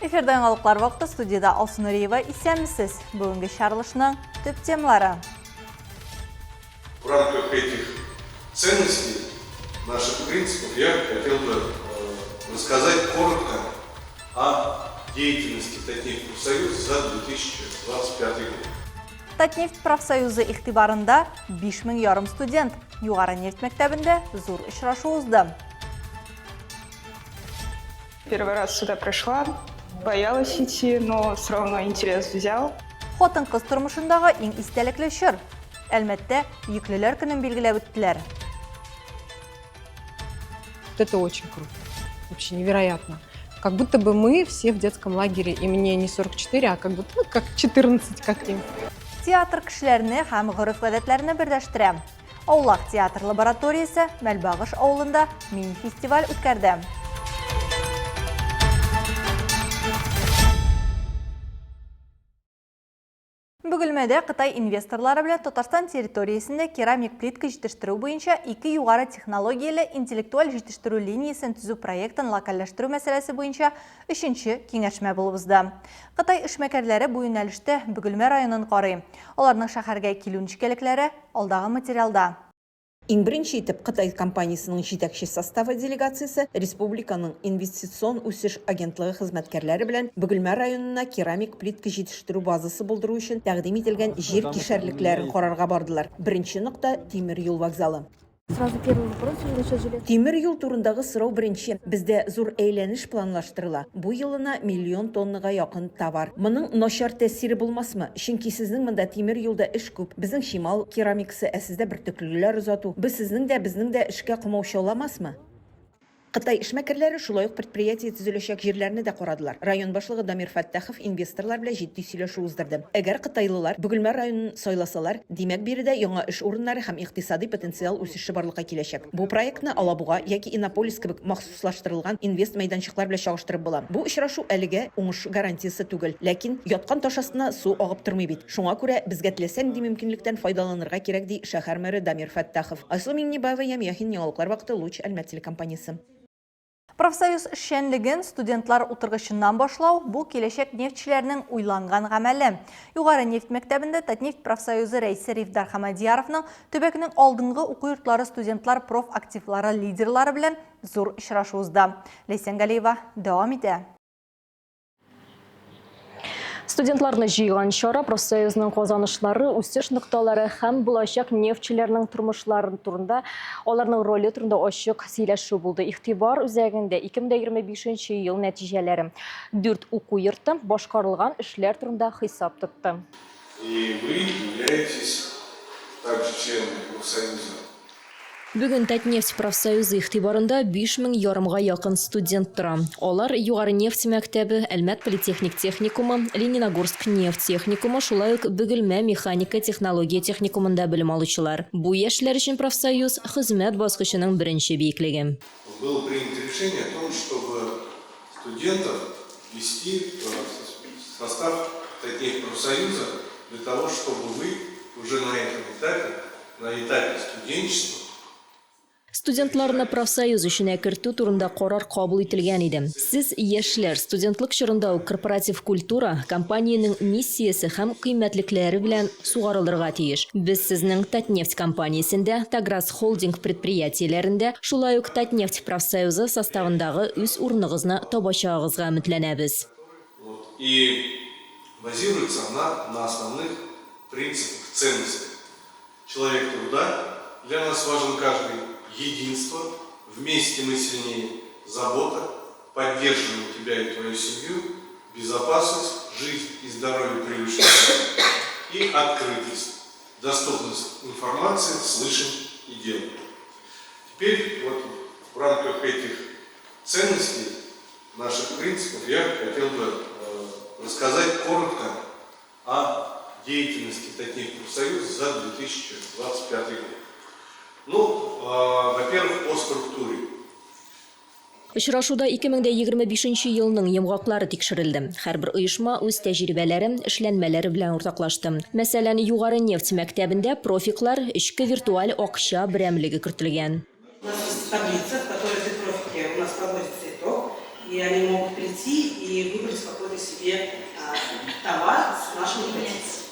Эфирда яңалыклар вакыты студиядә Алсу Нуриева исәнмесез. Бүгенге чыгарылышның төп темалары. В рамках этих ценностей, наших принципов, я хотел бы э, рассказать коротко о деятельности Татнефть профсоюза за 2025 год. Татнефть профсоюзы игътибарында 5000 ярым студент. Югары нефть мәктәбендә зур очрашу узды. Первый раз сюда пришла, боялась идти, но все равно интерес взял. Хатын-кыз тормышындагы иң истәлекле чор. Әлмәттә йөклеләр көнен билгеләп үттеләр. Вот это очень круто. Вообще невероятно. Как будто бы мы все в детском лагере, и мне не 44, а как будто ну, как 14, как им. Театр кешеләрне һәм гореф-гадәтләрне берләштерә. Аулак театр лабораториясе Мәлбагыш авылында мини-фестиваль үткәрде. Бөгелмәдә Кытай инвесторлары белән Татарстан территориясендә керамик плитка җитештерү буенча ике югары технологияле интеллектуаль җитештерү линиясен төзү проектын локальләштерү мәсьәләсе буенча өченче киңәшмә булып узды. Кытай эшмәкәрләре бу юнәлештә Бөгелмә районын карый. Аларның шәһәргә килү нечкәлекләре алдагы материалда. Иң беренче итеп Кытай компаниясенең җитәкче составы делегациясе республиканың Инвестицион үсеш агентлыгы хезмәткәрләре белән Бөгелмә районына керамик плитка җитештерү базасы булдыру өчен тәкъдим ителгән җир кишәрлекләрен карарга бардылар. Беренче нокта, тимер юл вокзалы. Сразу первый вопрос уже насчет железной. Тимер юл турындагы сорау беренче. Бездә зур әйләнеш планлаштырыла. Бу елына миллион тоннага якын товар. Моның начар тәэсире булмасмы? Чөнки сезнең монда тимер юлда эш күп, безнең чимал керамикасы, ә сездә бөртеклеләр озату. Бу сезнең дә, безнең дә эшкә комаучауламасмы? Кытай эшмәкәрләре шулай ук предприятие төзеләчәк җирләрне дә карадылар. Район башлыгы Дамир Фәттахов инвесторлар белән җитди сөйләшү уздырды. Әгәр кытайлылар Бөгелмә районын сайласалар, димәк, биредә яңа эш урыннары һәм икътисадый потенциал үсеше барлыкка киләчәк. Бу проектны Алабуга яки Иннополис кебек махсуслаштырылган инвест-мәйданчыклар белән чагыштырып була. Бу очрашу әлегә уңыш гарантиясе түгел. Ләкин яткан таш астына су агып тормый бит. Шуңа күрә безгә теләсә нинди мөмкинлектән файдаланырга кирәк, ди шәһәр мэры Дамир Фәттахов. Айсылу Миңнебаева, Ям Яхин, Яңалыклар вакыты, Луч, Әлмәт телекомпаниясе. Профсоюз эшчәнлеген студентлар утыргычыннан башлау, бу киләчәк нефтьчеләрнең уйланган гамәле. Югары нефть мәктәбендә Татнефть профсоюзы рәисе Рифдар Хамадияровның төбәкнең алдынгы уку йортлары студентлар профактивлары лидерлары белән зур очрашу узды. Ләйсән Галиева дәвам итә. Студентларны җыйган чара профсоюзның казанышлары, үсеш нокталары һәм булачак нефтьчеләрнең тормышлары турында, аларның роле турында ачык сөйләшү булды. Игътибар үзәгендә 2025 ел нәтиҗәләре. Дүрт уку йорты башкарылган эшләр турында хисап тотты. И вы являетесь также членами профсоюза. Бүген Татнефть профсоюзы игътибарында 5 мең ярымга якын студент тора. Алар, Югары нефть мәктәбе, Әлмәт политехник техникумы, Лениногорск нефть техникумы, шулай ук Бөгелмә механика-технология техникумында белем алучылар. Бу яшьләр өчен профсоюз, хезмәт баскычының беренче биеклеге. Было принято решение о том, чтобы студентов ввести в состав Татнефть профсоюза для того, чтобы вы уже на этом этапе, на этапе студенчества, Студентларны профсоюз эшенә кертү турында карар кабул ителгән иде. Сез, яшьләр, студентлык чорында ук корпоратив культура, компаниянең миссиясе һәм кыйммәтлекләре белән сугарылырга тиеш. Без сезнең Татнефть компаниясендә, Таграс Холдинг предприятиеләрендә, шулай ук Татнефть профсоюзы составындагы үз урыныгызны табачагыгызга өметләнәбез. Вот. И базируется она на основных принципах, ценностях. Человек труда, для нас важен каждый, единство, вместе мы сильнее, забота, поддерживаем тебя и твою семью, безопасность, жизнь и здоровье превыше всего и открытость, доступность информации, слышим и делаем. Теперь вот в рамках этих ценностей, наших принципов, я хотел бы э, рассказать коротко о деятельности Татнефть профсоюза за 2025 год. Ну, э, во-первых, по структуре. Очрашуда 2025 елның йомгаклары тикшерелде. Һәрбер оешма үз тәҗрибәләре, эшләнмәләре белән уртаклашты. Мәсәлән, Югары нефть мәктәбендә профиклар эчке виртуаль акча берәмлеге кертелгән. У нас есть таблица, в которой ты профики у нас подводится итог. И они могут прийти и выбрать какой-то себе товар с нашим логотипом.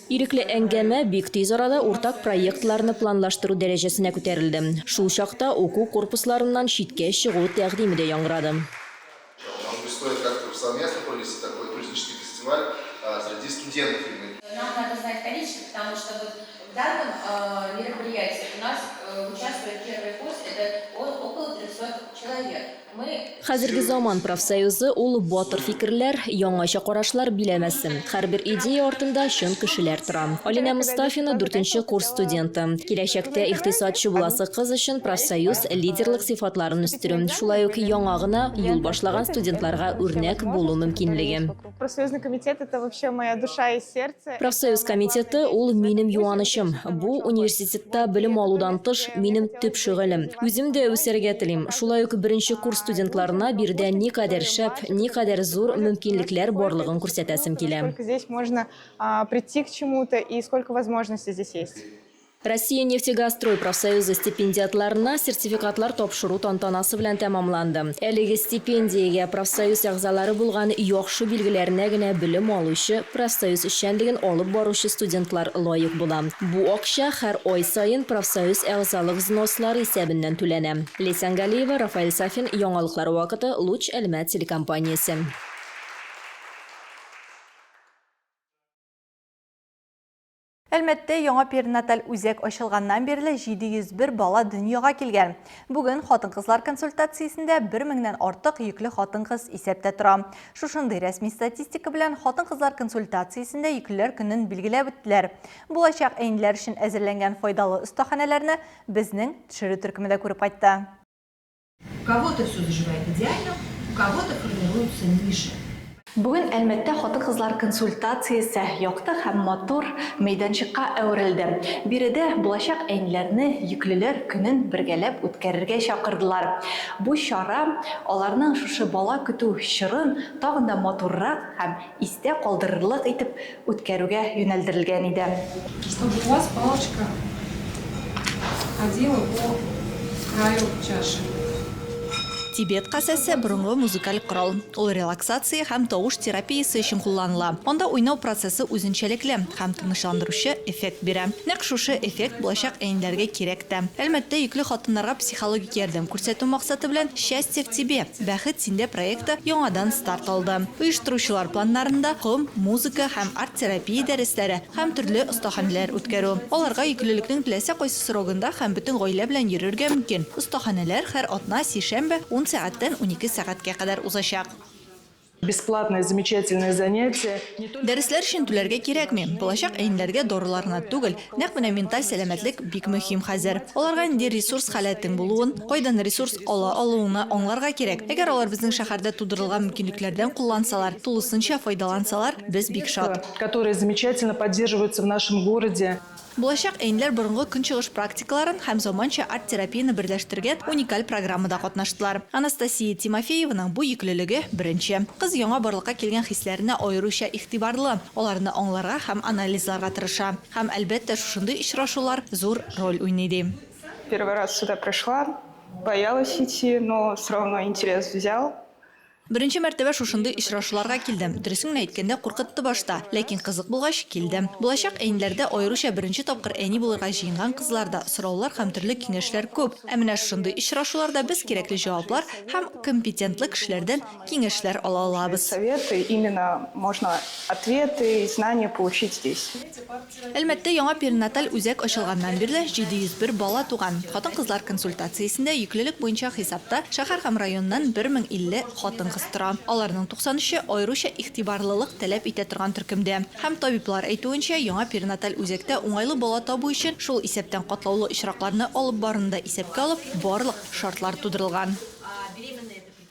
Ирекле әңгәмә бик тиз арада уртак проектларны планлаштыру дәрәҗәсенә күтәрелде. Шул чакта уку корпусларыннан читкә чыгу тәкъдиме дә яңгырады. Может быть, стоит как-то совместно провести такой туристический фестиваль среди студентов именно. Нам надо знать количество, потому что вот в данном мероприятии у нас участвует первый курс, это около 300 человек. Мы Хәзерге заман профсоюзы ул батыр фикерләр, яңача карашлар биләмәсе. Һәрбер идея артында чын кешеләр тора. Алинә Мостафина дүртенче курс студенты. Киләчәктә икътисадчы буласы кыз өчен профсоюз лидерлык сыйфатларын үстерү, шулай ук яңа гына юл башлаган студентларга үрнәк булу мөмкинлеге. Профсоюзный комитет – это вообще моя душа и сердце. Профсоюз комитеты ул минем юанычым. Бу университетта белем алудан тыш минем төп шөгылем. Үзем дә үсәргә телим. Шулай ук беренче курс студентларына биредә никадәр шәп, никадәр зур мөмкинлекләр барлыгын күрсәтәсем килә. Сколько здесь можно прийти к чему-то и сколько возможностей здесь есть. Россия Нефтегазстрой профсоюзы стипендиатларына сертификатлар тапшыру тантанасы белән тәмамланды. Әлеге стипендиягә профсоюз әгъзалары булган яхшы билгеләренә генә белем алучы, профсоюз эшчәнлеген алып баручы студентлар лаек була. Бу акча һәр ай саен профсоюз әгъзалык взнослары исәбеннән түләнә. Ләйсән Галиева, Рафаэль Сафин, Яңалыклар вакыты, Луч Әлмәт телекомпаниясе. Әлмәттә яңа перинаталь үзәк ачылганнан бирле 701 бала дөньяга килгән. Бүген хатын-кызлар консультациясендә 1 меңнән артык йөкле хатын-кыз исәптә тора. Шушындый рәсми статистика белән хатын-кызлар консультациясендә йөклеләр көнен билгеләп үттеләр. Булачак әниләр өчен әзерләнгән файдалы остаханәләрне безнең төшерү төркеме дә күреп кайтты. У кого-то все заживает идеально, у кого-то формируются ниши. Бүген Әлмәттә хатын-кызлар консультациясе якты һәм матур мәйданчыкка әверелде. Биредә булачак әниләрне йөклеләр көнен бергәләп үткәрергә чакырдылар. Бу чара аларның шушы бала көтү чорын тагын да матуррак һәм истә калдырырлык итеп үткәрүгә юнәлдерелгән иде. Чтобы у вас палочка ходила по краю чаши. Тибет касәсе борынгы музыкаль корал. Ул релаксация һәм тавыш терапиясе өчен кулланыла. Анда уйнау процессы үзенчәлекле һәм тынычландыручы эффект бирә. Нәкъ шушы эффект булачак әниләргә кирәк тә. Әлмәттә йөкле хатыннарга психологик ярдәм күрсәтү максаты белән Счастье в тебе, Бәхет синдә проекты яңадан старт алды. Оештыручылар планнарында ком, музыка һәм арт-терапия дәресләре һәм төрле остаханәләр үткәрү. Аларга йөклелекнең теләсә кайсы срогында һәм бөтен гаилә белән йөрергә мөмкин. Остаханәләр һәр атна сишәмбе ун сәгатьтән 12 сәгатькә кадәр узачак. Бесплатное замечательное занятие. Дәресләр өчен түләргә кирәкми. Булачак әниләргә дарулар гына түгел, нәкъ менә менталь сәламәтлек бик мөһим хәзер. Аларга нинди ресурс халәтең булуын, кайдан ресурс ала алуыңны аңларга кирәк. Әгәр алар безнең шәһәрдә тудырылган мөмкинлекләрдән куллансалар, тулысынча файдалансалар, без бик шат. Которые замечательно поддерживаются в нашем городе. Булачак әниләр борынгы көнчыгыш практикаларын һәм заманча арт-терапияне берләштергән уникаль программада катнаштылар. Анастасия Тимофееваның бу йөклелеге беренче. Кыз яңа барлыкка килгән хисләренә аеруча игътибарлы, аларны аңларга һәм анализларга тырыша. Һәм, әлбәттә, шушындый очрашулар зур роль уйный, ди. Первый раз сюда пришла, боялась идти, но все равно интерес взял. Беренче мәртәбә шушындый очрашуларга килдем. Дөресен генә әйткәндә, куркытты башта. Ләкин кызык булгач, килдем. Булачак әниләрдә, аеруча беренче тапкыр әни булырга җыенган кызларда сораулар һәм төрле киңәшләр күп. Ә менә шушындый очрашуларда без кирәкле җаваплар һәм компетентлы кешеләрдән киңәшләр ала алабыз. Советы, именно можно ответы и знания получить здесь. Әлмәттә яңа перинаталь үзәк ачылганнан бирле 701 бала туган. Хатын-кызлар консультациясендә йөклелек буенча хисапта шәһәр һәм районнан 1050 хатын-кыз тора. Аларның 93-е аеруча игътибарлылык таләп итә торган төркемдә. Һәм табиблар әйтүенчә, яңа перинаталь үзәктә уңайлы бала табу өчен, шул исәптән катлаулы очракларны алып баруны да исәпкә алып, барлык шартлар тудырылган.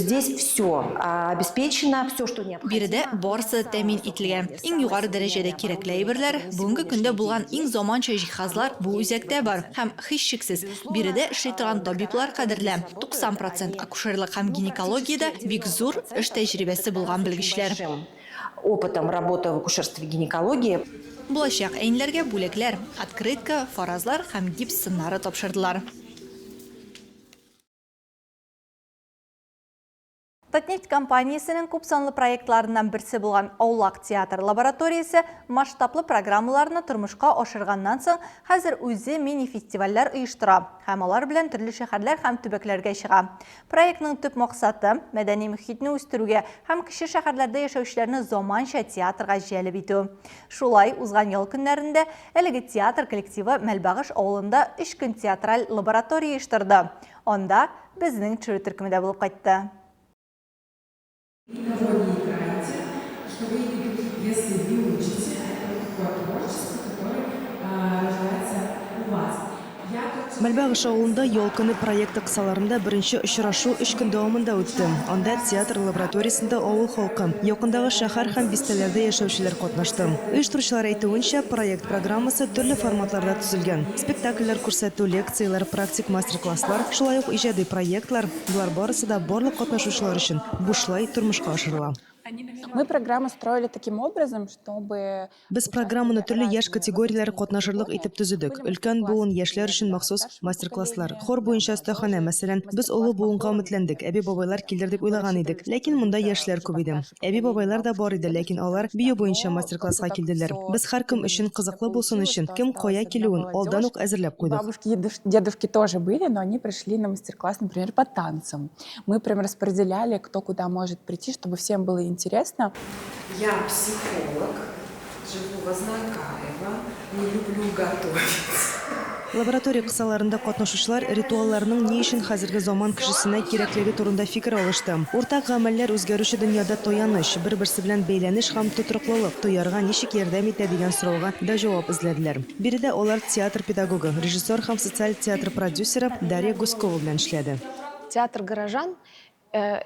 Здесь все обеспечено, все, что необходимо. Биредә барысы да тәэмин ителгән. Иң югары дәрәҗәдә кирәкле әйберләр, бүгенге көндә булган иң заманча җиһазлар бу үзәктә бар. Һәм, һичшиксез, биредә эшли торган табиблар кадерле. 90 процент акушерлык һәм гинекологиядә бик зур эш тәҗрибәсе булган белгечләр. Опытом работы в акушерстве и гинекологии. Булачак әниләргә бүләкләр, открытка, фаразлар һәм гипс сыннары тапшырдылар. Татнефть компаниясенең күпсанлы проектларыннан берсе булган Аулак театр лабораториясе масштаблы программаларны тормышка ашырганнан соң, хәзер үзе мини-фестивальләр оештыра һәм алар белән төрле шәһәрләр һәм төбәкләргә чыга. Проектның төп максаты, мәдәни мөхитне үстерүгә һәм кече шәһәрләрдә яшәүчеләрне заманча театрга җәлеп итү. Шулай, узган ял көннәрендә әлеге театр коллективы Мәлбагыш авылында өч көн театраль лаборатория оештырды. Анда безнең төшерү төркеме дә булып кайтты. Никого не играете, что вы не другие пьесы не учите, а это вот такое творчество, которое рождается у вас. Мәлбагыш авылында Ял көне проекты кысаларында беренче очрашу өч көн дәвамында үтте. Анда театр лабораториясендә авыл халкы, якындагы шәһәр һәм бистәләрдә яшәүчеләр катнашты. Оештыручылар әйтүенчә, проект программасы төрле форматларда төзелгән. Спектакльләр күрсәтү, лекцияләр, практик мастер-класслар, шулай ук иҗади проектлар, болар барысы да барлык катнашучылар өчен бушлай тормышка ашырыла. Мы программу строили таким образом, чтобы Без программаны төрле яшь категорияләре катнашырлык итеп төзедек. Өлкән буын, яшьләр өчен махсус мастер-класслар. Хор буенча остаханә, мәсәлән. Без олы буынга өметләндек, әби-бабайлар килер дип уйлаган идек. Ләкин монда яшьләр күп иде. Әби-бабайлар да бар иде, ләкин алар бию буенча мастер-класска килделәр. Без һәркем өчен кызыклы булсын өчен, кем кая килүен алдан ук әзерләп куйдык. Бабушки и дедушки тоже были, но они пришли на мастер-класс, например, по танцам. Мы прям распределяли, кто куда может прийти, чтобы всем было интересно. Я психолог, живу в Азнакаево, не люблю готовить. Лаборатория кысаларында катнашучылар ритуалларның ни өчен хәзерге заман кешесенә кирәклеге турында фикер алышты. Уртак гамәлләр үзгәрүче дөньяда таяныч, бер-берсе белән бәйләнеш һәм тотрыклылык тоярга ничек ярдәм итә дигән сорауга да җавап эзләделәр. Биредә алар театр педагогы, режиссер һәм социаль театр продюсеры Дарья Гуськова белән эшләде. Театр горожан э,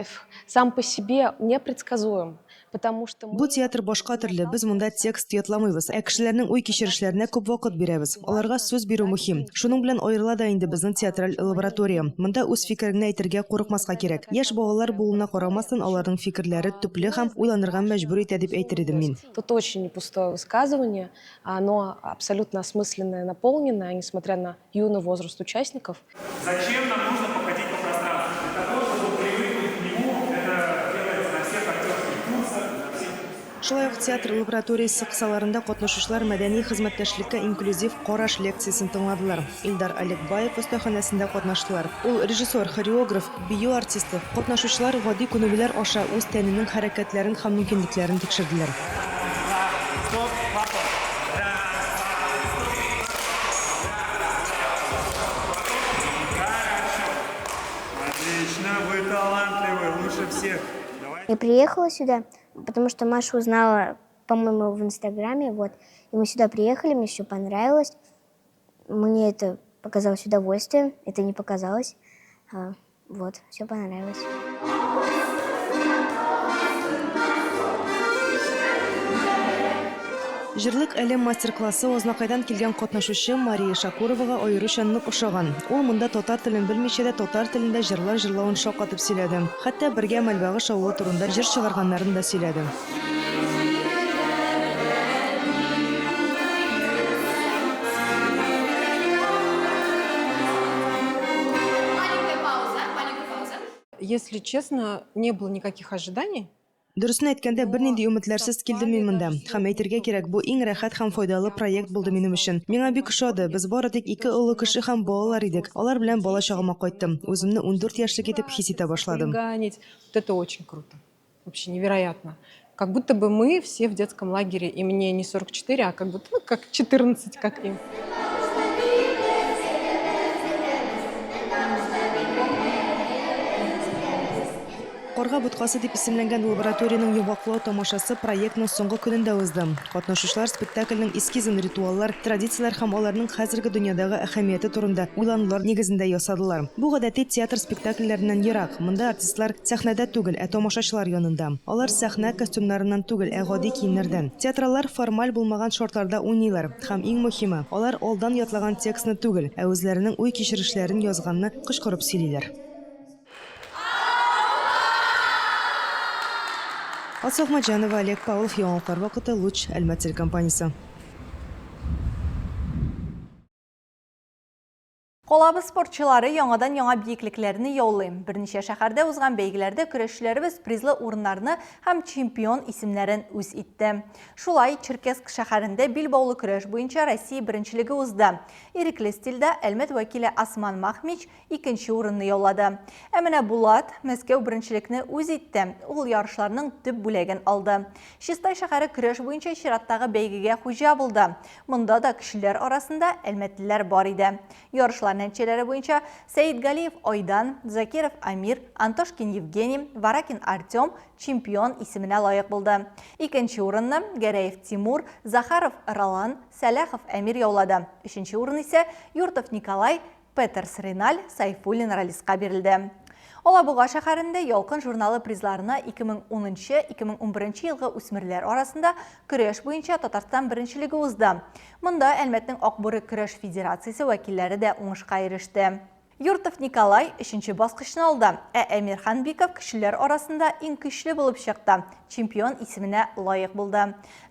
сам по себе непредсказуем, потому что Бу театр башка төрле, без монда текст ятламыйбыз, ә кешеләрнең уй-кичерешләренә күп вакыт бирәбез. Аларга сүз бирү мөһим. Шуның белән аерыла да инде безнең театраль лаборатория. Монда үз фикереңне әйтергә курыкмаска кирәк. Яшь балалар булуына карамастан, аларның фикерләре төпле һәм уйланырга мәҗбүр итә дип әйтер идем мин. Тут очень не пустое высказывание, оно абсолютно осмысленное, наполненное, несмотря на юный возраст участников. Зачем нам нужно походить по пространству? Для того, чтобы привыкнуть к нему, это делается на всех актерских курсах, на всех Шулай ук театр лабораториясе кысаларында катнашучылар мәдәни хезмәттәшлеккә инклюзив караш лекциясен тыңладылар. Илдар Алекбаев остаханәсендә катнаштылар. Ул режиссер, хореограф, бию артисты. Катнашучылар гади күнегүләр аша үз тәненең хәрәкәтләрен һәм мөмкинлекләрен тикшерделәр. Отлично, вы талантливы, лучше всех. Я приехала сюда, потому что Маша узнала, по-моему, в Инстаграме, вот. И мы сюда приехали, мне все понравилось. Мне это показалось удовольствием, это не показалось. А, вот, все понравилось. Җырлык әлем мастер-классы Азнакайдан килгән катнашучы Мария Шакуровага аеруча нык ошаган. Ул монда татар телен белмичә дә татар телендә җырлар җырлавын шаккатып сөйләде. Хәтта бергә Мәлбагыш авылы турында җыр чыгарганнарын да сөйләде. Если честно, не было никаких ожиданий. Дөресен әйткәндә, бернинди өметләрсез килдем мин монда. Һәм әйтергә кирәк, бу иң рәхәт һәм файдалы проект булды минем өчен. Миңа бик ошады. Без бары тик ике олы кеше һәм балалар идек. Алар белән балачагыма кайттым. Үземне ундүрт яшьлек итеп хис итә башладым. Хулиганить. Вот это очень круто. Вообще невероятно. Как будто бы мы все в детском лагере, и мне не 44, а как будто, ну, как 14, как им. Карга боткасы дип исемләнгән лабораториянең йомгаклау тамашасы проектның соңгы көнендә узды. Катнашучылар спектакльнең эскизын ритуаллар, традицияләр һәм аларның хәзерге дөньядагы әһәмияте турында уйланулар нигезендә ясадылар. Бу гадәти театр спектакльләреннән ерак, монда артистлар сәхнәдә түгел, ә тамашачылар янында. Алар сәхнә костюмнарыннан түгел, ә гади киемнәрдән. Театраллар формаль булмаган шартларда уйныйлар. Һәм иң мөһиме, алар алдан ятлаган текстны түгел, ә үзләренең уй-кичерешләрен язганны кычкырып сөйлиләр. Алсу Әхмәтҗанова, Олег Павлов, Яңалыклар вакыты, Луч, Әлмәт телекомпаниясе. Калабыз спортчылары яңадан-яңа биеклекләрне яулый. Берничә шәһәрдә узган бәйгеләрдә көрәшчеләребез призлы урыннарны һәм чемпион исемнәрен үз итте. Шулай, Черкесск шәһәрендә билбаулы көрәш буенча Россия беренчелеге узды. Ирекле стильдә Әлмәт вәкиле Осман Махмич икенче урынны яулады. Ә менә Булат Мәскәү беренчелекне үз итте, ул ярышларның төп бүләген алды. Чистай шәһәре көрәш буенча чираттагы бәйгегә хуҗа булды. Монда да көчлеләр арасында әлмәтлеләр бар иде. Ярышлар нәтиҗәләре буенча Сәетгалиев Айдан, Закиров Амир, Антошкин Евгений, Варакин Артем чемпион исеменә лаек булды. Икенче урынны Гәрәев Тимур, Захаров Ролан, Сәлахов Әмир яулады. Өченче урын исә Юртов Николай, Петерс Реналь, Сайфуллин Ралиска бирелде. Алабуга шәһәрендә Ялкын журналы призларына 2010-2011 елгы үсмерләр арасында көрәш буенча Татарстан беренчелеге узды. Монда Әлмәтнең Акбүре көрәш федерациясе вәкилләре дә уңышка иреште. Юртов Николай өченче баскычны алды, ә Әмир Ханбиков көчлеләр арасында иң көчле булып чыкты, чемпион исеменә лаек булды.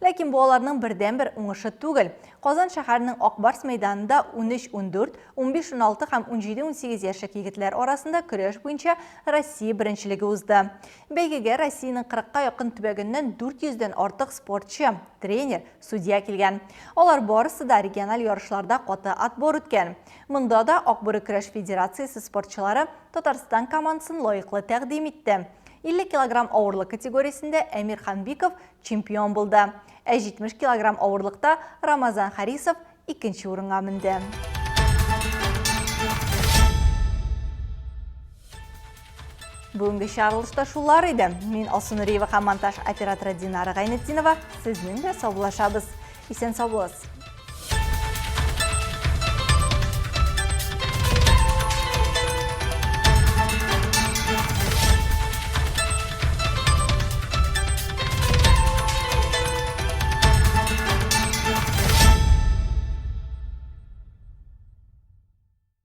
Ләкин бу аларның бердәнбер уңышы түгел. Казан шәһәренең Ак Барс мәйданында 13-14, 15-16 һәм 17-18 яшьлек егетләр арасында көрәш буенча Россия беренчелеге узды. Бәйгегә Россиянең кырыкка якын төбәгеннән 400 дән артык спортчы, тренер, судья килгән. Алар барысы да региональ ярышларда каты отбор үткән. Монда да Акбүре көрәш федерациясе спортчылары Татарстан командасын лаеклы тәкъдим итте. 50 килограмм авырлык категориясендә Әмир Ханбиков чемпион булды. Ә 70 килограмм авырлыкта Рамазан Харисов икенче урынга менде. Бүгенге чыгарылышта шулар иде. Мин Алсу Нуриева һәм монтаж операторы Динара Гайнетдинова сезнең белән саубуллашабыз. Исән сау булыгыз.